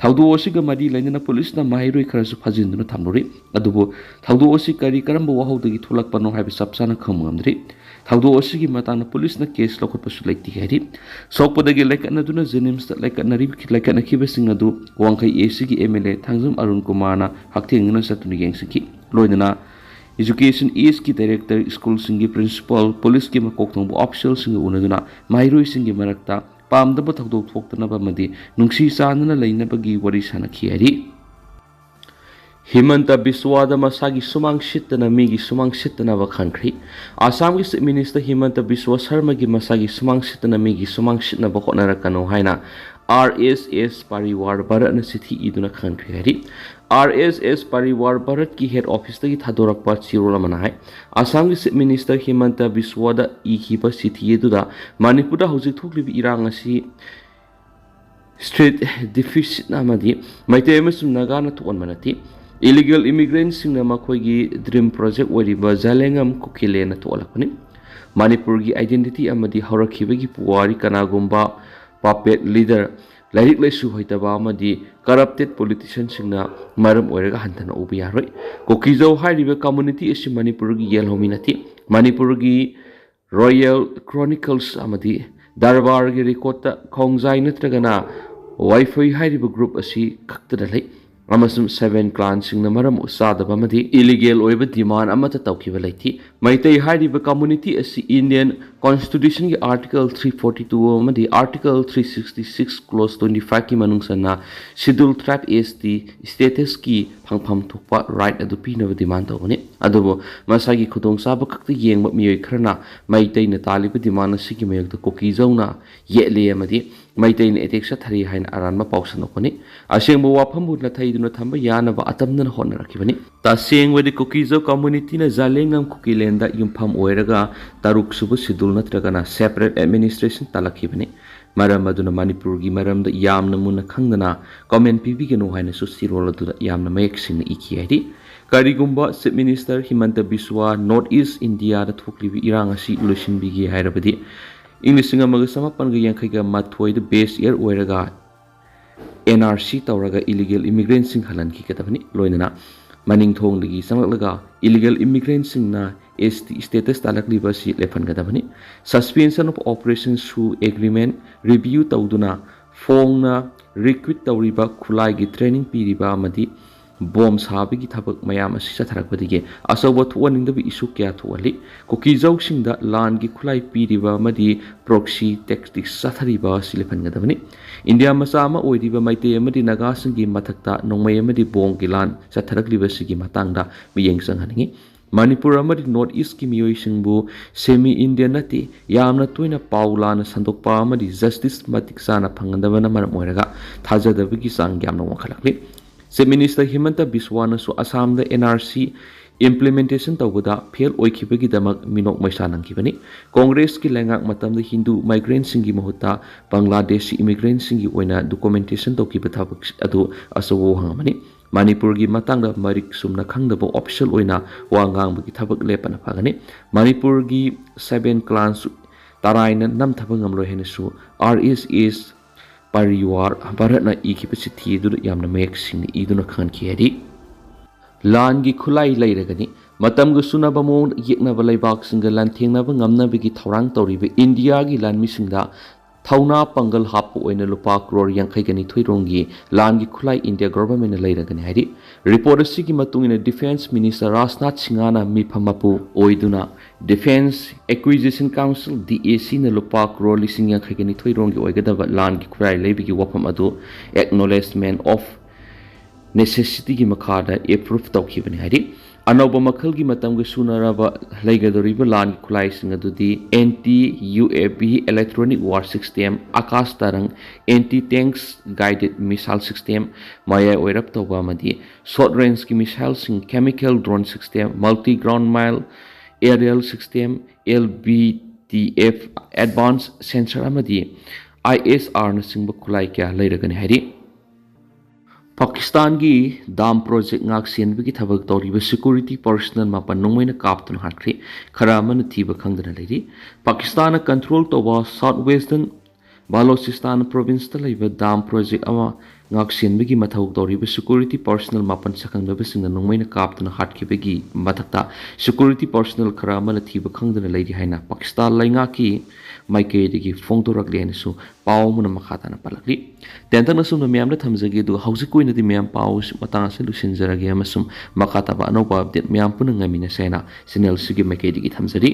ꯊꯧꯗꯣꯛ ꯑꯁꯤꯒ ꯃꯔꯤ ꯂꯩꯅꯅ ꯄꯨꯂꯤꯁꯅ ꯃꯍꯩꯔꯣꯏ ꯈꯔꯁꯨ ꯐꯥꯖꯤꯟꯗꯨꯅ ꯊꯝꯂꯨꯔꯤ꯫ ꯑꯗꯨꯕꯨ ꯊꯧꯗꯣꯛ ꯑꯁꯤ ꯀꯔꯤ ꯀꯔꯝꯕ ꯋꯥꯍꯧꯗꯒꯤ ꯊꯣꯛꯂꯛꯄꯅꯣ ꯍꯥꯏꯕ ꯆꯞ ꯆꯥꯅ ꯈꯪꯕ ꯉꯝꯗ꯭ꯔꯤ꯫ ꯊꯧꯗꯣꯛ ꯑꯁꯤꯒꯤ ꯃꯇꯥꯡꯗ ꯄꯨꯂꯤꯁꯅ ꯀꯦꯁ ꯂꯧꯈꯠꯄꯁꯨ ꯂꯩꯇꯦ ꯍꯥꯏꯔꯤ꯫ ꯁꯣꯛꯄꯗꯒꯤ ꯂꯥꯏꯀꯠꯅꯗꯨꯅ ꯖꯦꯅꯤꯝꯁꯇ ꯂꯥꯏꯀꯠꯅꯔꯤ-, ꯂꯥꯏꯀꯠꯅꯈꯤꯕꯁꯤꯡ ꯑꯗꯨ ꯋꯥꯡꯈꯩ ꯑꯦ ꯁꯤꯒꯤ M L A Thangjam Arun ꯀꯨꯃꯥꯔꯅ ꯍꯛꯊꯦꯡꯅꯅ ꯆꯠꯇꯨꯅ ꯌꯦꯡꯁꯤꯟꯈꯤ꯫ ꯂꯣꯏꯅꯅ Education Eastꯀꯤ director, ꯁ꯭ꯀꯨꯜꯁꯤꯡꯒꯤ principal, ꯄꯨꯂꯤꯁꯀꯤ ꯃꯀꯣꯛ ꯊꯣꯡꯕ officialꯁꯤꯡꯒ ꯎꯅꯗꯨꯅ ꯃꯍꯩꯔꯣꯏꯁꯤꯡꯒꯤ ꯃꯔꯛꯇ ꯄꯥꯝꯗꯕ ꯊꯧꯗꯣꯛ ꯊꯣꯛꯇꯅꯕ ꯑꯃꯗꯤ ꯅꯨꯡꯁꯤ ꯆꯥꯟꯅꯅ ꯂꯩꯅꯕꯒꯤ ꯋꯥꯔꯤ ꯁꯥꯟꯅꯈꯤ ꯍꯥꯏꯔꯤ꯫ ꯍꯤꯃꯟꯇ ꯕꯤꯁ꯭ꯋꯥꯗ ꯃꯁꯥꯒꯤ ꯁꯨꯃꯥꯡ ꯁꯤꯠꯇꯅ ꯃꯤꯒꯤ ꯁꯨꯃꯥꯡ ꯁꯤꯠꯇꯅꯕ ꯈꯟꯈ꯭ꯔꯤ꯫ ꯑꯁꯥꯝꯒꯤ Chief Minister ꯍꯤꯃꯟꯇ ꯕꯤꯁ꯭ꯋꯥ ꯁꯔꯃꯒꯤ ꯃꯁꯥꯒꯤ ꯁꯨꯃꯥꯡ ꯁꯤꯠꯇꯅ ꯃꯤꯒꯤ ꯁꯨꯃꯥꯡ ꯁꯤꯠꯅꯕ ꯍꯣꯠꯅꯔꯛꯀꯅꯨ ꯍꯥꯏꯅ ꯑꯥꯔ ꯑꯦꯁ ꯑꯦꯁ ꯄꯥꯔꯤꯋꯥꯔ ꯚꯥꯔꯠꯅ ꯆꯤꯊꯤ ꯏꯗꯨꯅ ꯈꯪꯍꯟꯈ꯭ꯔꯦ ꯍꯥꯏꯔꯤ꯫ ꯑꯥꯔ ꯑꯦꯁ ꯑꯦꯁ ꯄꯥꯔꯤꯋꯥꯔ ꯚꯥꯔꯠꯀꯤ head officeꯇꯒꯤ ꯊꯥꯗꯣꯔꯛꯄ ꯆꯦꯔꯣꯜ ꯑꯃꯅ ꯍꯥꯏ, ꯑꯁꯥꯝꯒꯤ Chief Minister ꯍꯤꯃꯟꯇ ꯕꯤꯁ꯭ꯋꯥꯗ ꯏꯈꯤꯕ ꯆꯤꯊꯤ ꯑꯗꯨꯗ ꯃꯅꯤꯄꯨꯔꯗ ꯍꯧꯖꯤꯛ ꯊꯣꯛꯂꯤꯕ ꯏꯔꯥꯡ ꯑꯁꯤ state deficit ꯑꯃꯗꯤ ꯃꯩꯇꯩ ꯑꯃꯁꯨꯡ ꯅꯥꯒꯥꯅ ꯊꯣꯛꯍꯟꯕ ꯅꯠꯇꯦ꯫ Illegal immigrantꯁꯤꯡꯅ ꯃꯈꯣꯏꯒꯤ dream project ꯑꯣꯏꯔꯤꯕ ꯖꯥꯂꯦꯡꯉꯝ ꯀꯨꯀꯤꯂꯦꯟꯅ ꯊꯣꯛꯍꯜꯂꯛꯄꯅꯤ꯫ ꯃꯅꯤꯄꯨꯔꯒꯤ identity ꯑꯃꯗꯤ ꯍꯧꯔꯛꯈꯤꯕꯒꯤ ꯄꯨꯋꯥꯔꯤ ꯀꯅꯥꯒꯨꯝꯕ puppet leader, ꯂꯥꯏꯔꯤꯛ ꯂꯥꯏꯁꯨ ꯍꯩꯇꯕ ꯑꯃꯗꯤ corrupted politicianꯁꯤꯡꯅ ꯃꯔꯝ ꯑꯣꯏꯔꯒ ꯍꯟꯊꯅ ꯎꯕ ꯌꯥꯔꯣꯏ꯫ ꯀꯨꯀꯤꯖꯧ ꯍꯥꯏꯔꯤꯕ community ꯑꯁꯤ ꯃꯅꯤꯄꯨꯔꯒꯤ ꯌꯦꯜꯍꯧꯃꯤ ꯅꯠꯇꯦ꯫ ꯃꯅꯤꯄꯨꯔꯒꯤ Royal Chronicles ꯑꯃꯗꯤ ꯗꯔꯕꯥꯔꯒꯤ recordꯇ ꯈꯣꯡꯖꯥꯏ ꯅꯠꯇ꯭ꯔꯒꯅ ꯋꯥꯏꯐꯩ ꯍꯥꯏꯔꯤꯕ group ꯑꯁꯤ ꯈꯛꯇꯗ ꯂꯩ, ꯑꯃꯁꯨꯡ seven clanꯁꯤꯡꯅ ꯃꯔꯝ ꯆꯥꯗꯕ ꯑꯃꯗꯤ illegal ꯑꯣꯏꯕ demand ꯑꯃꯠꯇ ꯇꯧꯈꯤꯕ ꯂꯩꯇꯦ꯫ ꯃꯩꯇꯩ ꯍꯥꯏꯔꯤꯕ community ꯑꯁꯤ Indian Constitutionꯒꯤ Article three forty two ꯑꯃꯗꯤ Article three sixty six Clause twenty fiveꯀꯤ ꯃꯅꯨꯡ ꯆꯟꯅ Scheduled Tribe S T statusꯀꯤ ꯐꯪꯐꯝ ꯊꯣꯛꯄ right ꯑꯗꯨ ꯄꯤꯅꯕ demand ꯇꯧꯒꯅꯤ꯫ ꯑꯗꯨꯕꯨ ꯃꯁꯥꯒꯤ ꯈꯨꯗꯣꯡꯆꯥꯕ ꯈꯛꯇ ꯌꯦꯡꯕ ꯃꯤꯑꯣꯏ ꯈꯔꯅ ꯃꯩꯇꯩꯅ ꯇꯥꯜꯂꯤꯕ demand ꯑꯁꯤꯒꯤ ꯃꯥꯌꯣꯛꯇ ꯀꯨꯀꯤꯖꯧꯅ ꯌꯦꯠꯂꯤ ꯑꯃꯗꯤ ꯃꯩꯇꯩꯅ attack ꯆꯠꯊꯔꯤ ꯍꯥꯏꯅ ꯑꯔꯥꯟꯕ ꯄꯥꯎ ꯁꯟꯗꯣꯛꯄꯅꯤ꯫ ꯑꯁꯦꯡꯕ ꯋꯥꯐꯝꯕꯨ ꯅꯥꯊꯩꯗꯨꯅ ꯊꯝꯕ ꯌꯥꯅꯕ ꯑꯇꯝꯅꯅ ꯍꯣꯠꯅꯔꯛꯈꯤꯕꯅꯤ꯫ ꯇꯁꯦꯡꯕꯗꯤ ꯀꯨꯀꯤꯖꯧ communityꯅ ꯖꯥꯂꯦꯡꯉꯝ ꯀꯨꯀꯤꯂꯦꯟꯗ ꯌꯨꯝꯐꯝ ꯑꯣꯏꯔꯒ ꯇꯔꯨꯛ ꯁꯨꯕ schedule ꯅꯠꯇ꯭ꯔꯒꯅ separate administration ꯇꯥꯜꯂꯛꯈꯤꯕꯅꯤ꯫ ꯃꯔꯝ ꯑꯗꯨꯅ ꯃꯅꯤꯄꯨꯔꯒꯤ ꯃꯔꯝꯗ ꯌꯥꯝꯅ ꯃꯨꯟꯅ ꯈꯪꯗꯅ comment ꯄꯤꯕꯤꯒꯅꯨ ꯍꯥꯏꯅꯁꯨ ꯆꯦꯔꯣꯜ ꯑꯗꯨꯗ ꯌꯥꯝꯅ ꯃꯌꯦꯛ ꯁꯦꯡꯅ ꯏꯈꯤ ꯍꯥꯏꯔꯤ꯫ ꯀꯔꯤꯒꯨꯝꯕ Chief Minister ꯍꯤꯃꯟꯇ ꯕꯤꯁ꯭ꯋꯥ North East Indiaꯗ ꯊꯣꯛꯂꯤꯕ ꯏꯔꯥꯡ ꯑꯁꯤ ꯂꯣꯏꯁꯤꯟꯕꯤꯒꯦ ꯍꯥꯏꯔꯕꯗꯤ ꯏꯪ ꯂꯤꯁꯤꯡ ꯑꯃꯒ ꯆꯃꯥꯄꯟꯒ ꯌꯥꯡꯈꯩꯒ ꯃꯥꯊꯣꯏꯗ base year ꯑꯣꯏꯔꯒ N R C ꯇꯧꯔꯒ illegal immigrantꯁꯤꯡ ꯍꯜꯍꯟꯈꯤꯒꯗꯕꯅꯤ꯫ ꯂꯣꯏꯅꯅ ꯃꯅꯤꯡ ꯊꯣꯡꯗꯒꯤ ꯆꯪꯂꯛꯂꯒ illegal immigrantꯁꯤꯡꯅ S T status ꯇꯥꯜꯂꯛꯂꯤꯕ ꯑꯁꯤ ꯂꯦꯞꯍꯟꯒꯗꯕꯅꯤ꯫ Suspension of Operation ꯁꯨ agreement review ꯇꯧꯗꯨꯅ ꯐꯣꯡꯅ recruit ꯇꯧꯔꯤꯕ, ꯈꯨꯠꯂꯥꯏꯒꯤ training ꯄꯤꯔꯤꯕ ꯑꯃꯗꯤ ꯕꯣꯝ ꯁꯥꯕꯒꯤ ꯊꯕꯛ ꯃꯌꯥꯝ ꯑꯁꯤ ꯆꯠꯊꯔꯛꯄꯗꯒꯤ ꯑꯆꯧꯕ ꯊꯣꯛꯍꯟꯅꯤꯡꯗꯕ ꯏꯁꯨ ꯀꯌꯥ ꯊꯣꯛꯍꯜꯂꯤ꯫ ꯀꯨꯀꯤꯖꯧꯁꯤꯡꯗ ꯂꯥꯟꯒꯤ ꯈꯨꯠꯂꯥꯏ ꯄꯤꯔꯤꯕ ꯑꯃꯗꯤ proxy tactics ꯆꯠꯊꯔꯤꯕ ꯑꯁꯤ ꯂꯦꯞꯍꯟꯒꯗꯕꯅꯤ꯫ ꯏꯟꯗꯤꯌꯥ ꯃꯆꯥ ꯑꯃ ꯑꯣꯏꯔꯤꯕ ꯃꯩꯇꯩ ꯑꯃꯗꯤ ꯅꯥꯒꯥꯁꯤꯡꯒꯤ ꯃꯊꯛꯇ ꯅꯣꯡꯃꯩ ꯑꯃꯗꯤ ꯕꯣꯝꯒꯤ ꯂꯥꯟ ꯆꯠꯊꯔꯛꯂꯤꯕꯁꯤꯒꯤ ꯃꯇꯥꯡꯗ ꯃꯤꯠꯌꯦꯡ ꯆꯪꯍꯟꯅꯤꯡꯏ꯫ ꯃꯅꯤꯄꯨꯔ ꯑꯃꯗꯤ North Eastꯀꯤ ꯃꯤꯑꯣꯏꯁꯤꯡꯕꯨ semi Indian ꯅꯠꯇꯦ, ꯌꯥꯝꯅ ꯇꯣꯏꯅ ꯄꯥꯎ ꯂꯥꯟꯅ ꯁꯟꯗꯣꯛꯄ ꯑꯃꯗꯤ justice ꯃꯇꯤꯛ ꯆꯥꯅ ꯐꯪꯍꯟꯗꯕꯅ ꯃꯔꯝ ꯑꯣꯏꯔꯒ ꯊꯥꯖꯗꯕꯒꯤ ꯆꯥꯡ ꯌꯥꯝꯅ ꯋꯥꯡꯈꯠꯂꯛꯂꯤ꯫ Chief Minister ꯍꯤꯃꯟꯇ ꯕꯤꯁ꯭ꯋꯥꯅꯁꯨ ꯑꯁꯥꯝꯗ N R C implementation ꯇꯧꯕꯗ fail ꯑꯣꯏꯈꯤꯕꯒꯤꯗꯃꯛ ꯃꯤꯅꯣꯛ ꯃꯩꯁꯥ ꯅꯪꯈꯤꯕꯅꯤ꯫ ꯀꯣꯡꯒ꯭ꯔꯦꯁꯀꯤ ꯂꯩꯉꯥꯛ ꯃꯇꯝꯗ ꯍꯤꯟꯗꯨ migrantꯁꯤꯡꯒꯤ ꯃꯍꯨꯠꯇ ꯕꯪꯒ꯭ꯂꯥꯗꯦꯁꯤ immigrantꯁꯤꯡꯒꯤ ꯑꯣꯏꯅ documentation ꯇꯧꯈꯤꯕ ꯊꯕꯛ ꯑꯗꯨ ꯑꯆꯧꯕ ꯋꯥꯍꯪ ꯑꯃꯅꯤ꯫ ꯃꯅꯤꯄꯨꯔꯒꯤ ꯃꯇꯥꯡꯗ ꯃꯔꯤꯛ ꯆꯨꯝꯅ ꯈꯪꯗꯕ official ꯑꯣꯏꯅ ꯋꯥ ꯉꯥꯡꯕꯒꯤ ꯊꯕꯛ ꯂꯦꯞꯄꯅ ꯐꯒꯅꯤ꯫ ꯃꯅꯤꯄꯨꯔꯒꯤ seven clans ꯇꯔꯥꯏꯅ ꯅꯝꯊꯕ ꯉꯝꯂꯣꯏ ꯍꯥꯏꯅꯁꯨ R S S ꯄꯔꯤꯋꯥꯔ ꯚꯥꯔꯠꯅ ꯏꯈꯤꯕ ꯆꯤꯊꯤ ꯑꯗꯨꯗ ꯌꯥꯝꯅ ꯃꯌꯦꯛ ꯁꯦꯡꯅ ꯏꯗꯨꯅ ꯈꯪꯍꯟꯈꯤ ꯍꯥꯏꯗꯤ, ꯂꯥꯟꯒꯤ ꯈꯨꯠꯂꯥꯏ ꯂꯩꯔꯒꯅꯤ꯫ ꯃꯇꯝꯒ ꯆꯨꯅꯕ ꯃꯑꯣꯡꯗ ꯌꯦꯛꯅꯕ ꯂꯩꯕꯥꯛꯁꯤꯡꯒ ꯂꯥꯟꯊꯦꯡꯅꯕ ꯉꯝꯅꯕꯒꯤ ꯊꯧꯔꯥꯡ ꯇꯧꯔꯤꯕ ꯏꯟꯗꯤꯌꯥꯒꯤ ꯂꯥꯟꯃꯤꯁꯤꯡꯗ ꯊꯧꯅꯥ ꯄꯥꯡꯒꯜ ꯍꯥꯞꯄ ꯑꯣꯏꯅ ꯂꯨꯄꯥ ꯀ꯭ꯔꯣꯔ ꯌꯥꯡꯈꯩꯒ ꯅꯤꯊꯣꯏ ꯔꯣꯝꯒꯤ ꯂꯥꯟꯒꯤ ꯈꯨꯠꯂꯥꯏ ꯏꯟꯗꯤꯌꯥ ꯒꯣꯚꯔꯟꯃꯦꯟꯠꯅ ꯂꯩꯔꯒꯅꯤ ꯍꯥꯏꯔꯤ꯫ ꯔꯤꯄꯣꯔꯠ ꯑꯁꯤꯒꯤ ꯃꯇꯨꯡ ꯏꯟꯅ ꯗꯤꯐꯦꯟꯁ ꯃꯤꯅꯤꯁꯇꯔ ꯔꯥꯖꯅꯥꯊ ꯁꯤꯡꯍꯅ ꯃꯤꯐꯝ ꯃꯄꯨ ꯑꯣꯏꯗꯨꯅ Defence Acquisition Council, D A C ꯅ ꯂꯨꯄꯥ ꯀ꯭ꯔꯣꯔ ꯂꯤꯁꯤꯡ ꯌꯥꯡꯈꯩꯒ ꯅꯤꯊꯣꯏ ꯔꯣꯝꯒꯤ ꯑꯣꯏꯒꯗꯕ ꯂꯥꯟꯒꯤ ꯈꯨꯠꯂꯥꯏ ꯂꯩꯕꯒꯤ ꯋꯥꯐꯝ ꯑꯗꯨ Acknowledgement of Necessityꯒꯤ ꯃꯈꯥꯗ approve ꯇꯧꯈꯤꯕꯅꯤ ꯍꯥꯏꯔꯤ꯫ ꯑꯅꯧꯕ ꯃꯈꯜꯒꯤ ꯃꯇꯝꯒ ꯆꯨꯅꯔꯕ ꯂꯩꯒꯗꯧꯔꯤꯕ ꯂꯥꯟꯒꯤ ꯈꯨꯠꯂꯥꯏꯁꯤꯡ ꯑꯗꯨꯗꯤ Anti U A V Electronic War System, Akash Tarang, Anti Tanks Guided Missile System, ꯃꯌꯥꯏ ꯑꯣꯏꯔꯞ ꯇꯧꯕ ꯑꯃꯗꯤ short rangeꯀꯤ missileꯁꯤꯡ, Chemical Drone System, Multi Ground Missile, Aerial System, L B T F, Advanced Sensor ꯑꯃꯗꯤ I S R ꯅꯆꯤꯡꯕ ꯈꯨꯠꯂꯥꯏ ꯀꯌꯥ ꯂꯩꯔꯒꯅꯤ ꯍꯥꯏꯔꯤ꯫ ꯄꯥꯀꯤꯁꯇꯥꯟꯒꯤ ꯗꯥꯝ ꯄ꯭ꯔꯣꯖꯦꯛ ꯉꯥꯛ ꯁꯦꯟꯕꯒꯤ ꯊꯕꯛ ꯇꯧꯔꯤꯕ security personnel ꯃꯥꯄꯟ ꯅꯣꯡꯃꯩꯅ ꯀꯥꯞꯇꯨꯅ ꯍꯥꯠꯈ꯭ꯔꯦ꯫ ꯈꯔ ꯑꯃꯅ ꯊꯤꯕ ꯈꯪꯗꯅ ꯂꯩꯔꯤ꯫ ꯄꯥꯀꯤꯁꯇꯥꯟꯅ control ꯇꯧꯕ South Western Balochistan provinceꯇ ꯂꯩꯕ ꯗꯥꯝ ꯄ꯭ꯔꯣꯖꯦꯛ ꯑꯃ ꯉꯥꯛꯁꯦꯟꯕꯒꯤ ꯃꯊꯧ ꯇꯧꯔꯤꯕ security personnel ꯃꯥꯄꯟ ꯁꯛꯈꯪꯗꯕꯁꯤꯡꯅ ꯅꯣꯡꯃꯩꯅ ꯀꯥꯞꯇꯨꯅ ꯍꯥꯠꯈꯤꯕꯒꯤ ꯃꯊꯛꯇ security personnel ꯈꯔ ꯑꯃꯅ ꯊꯤꯕ ꯈꯪꯗꯅ ꯂꯩꯔꯤ ꯍꯥꯏꯅ ꯄꯥꯀꯤꯁꯇꯥꯟ ꯂꯩꯉꯥꯛꯀꯤ ꯃꯥꯏꯀꯩꯗꯒꯤ ꯐꯣꯡꯗꯣꯔꯛꯂꯤ ꯍꯥꯏꯅꯁꯨ ꯄꯥꯎ ꯑꯃꯅ ꯃꯈꯥ ꯇꯥꯅ ꯄꯜꯂꯛꯂꯤ꯫ ꯇꯦꯟꯇꯛꯅ ꯁꯨꯝꯅ ꯃꯌꯥꯝꯗ ꯊꯝꯖꯒꯦ, ꯑꯗꯨꯒ ꯍꯧꯖꯤꯛꯀꯤ ꯑꯣꯏꯅꯗꯤ ꯃꯌꯥꯝ ꯄꯥꯎ ꯃꯇꯥꯡ ꯑꯁꯤ ꯂꯣꯏꯁꯤꯟꯖꯔꯒꯦ ꯑꯃꯁꯨꯡ ꯃꯈꯥ ꯇꯥꯕ ꯑꯅꯧꯕ update ꯃꯌꯥꯝ ꯄꯨꯟꯅ ꯉꯥꯏꯃꯤꯟꯅꯁꯦ ꯍꯥꯏꯅ channel ꯑꯁꯤꯒꯤ ꯃꯥꯏꯀꯩꯗꯒꯤ ꯊꯝꯖꯔꯤ꯫